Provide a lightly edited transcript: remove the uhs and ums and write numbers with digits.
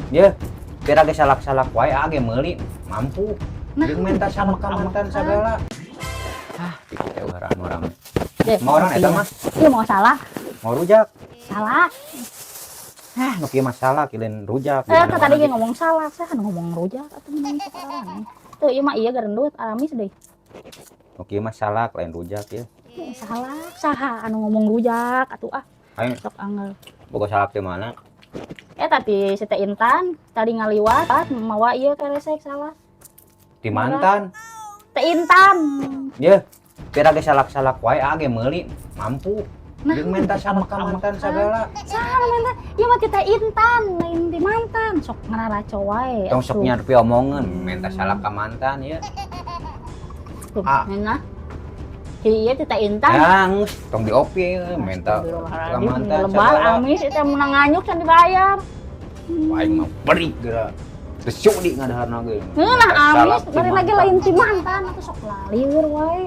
Ya, pira ge salak-salak wae age meuli mampu. Nah, Jeung minta sama ka mantan sagala. Ah, kitu teh urang orang. Deh, Mau orang eta mah? Iya, mau salak. Mau rujak. Salak. Ah, nu kieu mah salak lain rujak. Eh, tadi ge ngomong salak, saya kan ngomong rujak atuh ngomong sekarang. Tuh, ieu mah iya garendut, amis deui. Nu kieu mah salak lain rujak ya. Eh, salak, saha anu ngomong rujak atuh ah? Ayo. Sok angel. Boga salak di mana? Eh, tapi si Teh Intan tadi ngaliwat mawa ieu keresek salak. Di mantan. Teh Intan. Ya, pira ge salak-salak wae age meuli mampu. Nah, Jeung minta sama ka mantan sagala. Saha nu minta? Ieu mah ti Teh Intan, lain ti mantan. Sok ngararaco wae. Tong sok nyarpi omongan, minta salak ka mantan ya. Tuh, Ah. nah. Si ieu ti Teh Intan. Ya, geus tong diopi minta ka mantan Lebar sagala. Amis itu menang nganyuk can dibayar. Aing mah berik geura. Teu di ngadaharna ge. Nah, Minta amis salak ti bari lagi mantan. Lain ti mantan atuh sok lalieur wae.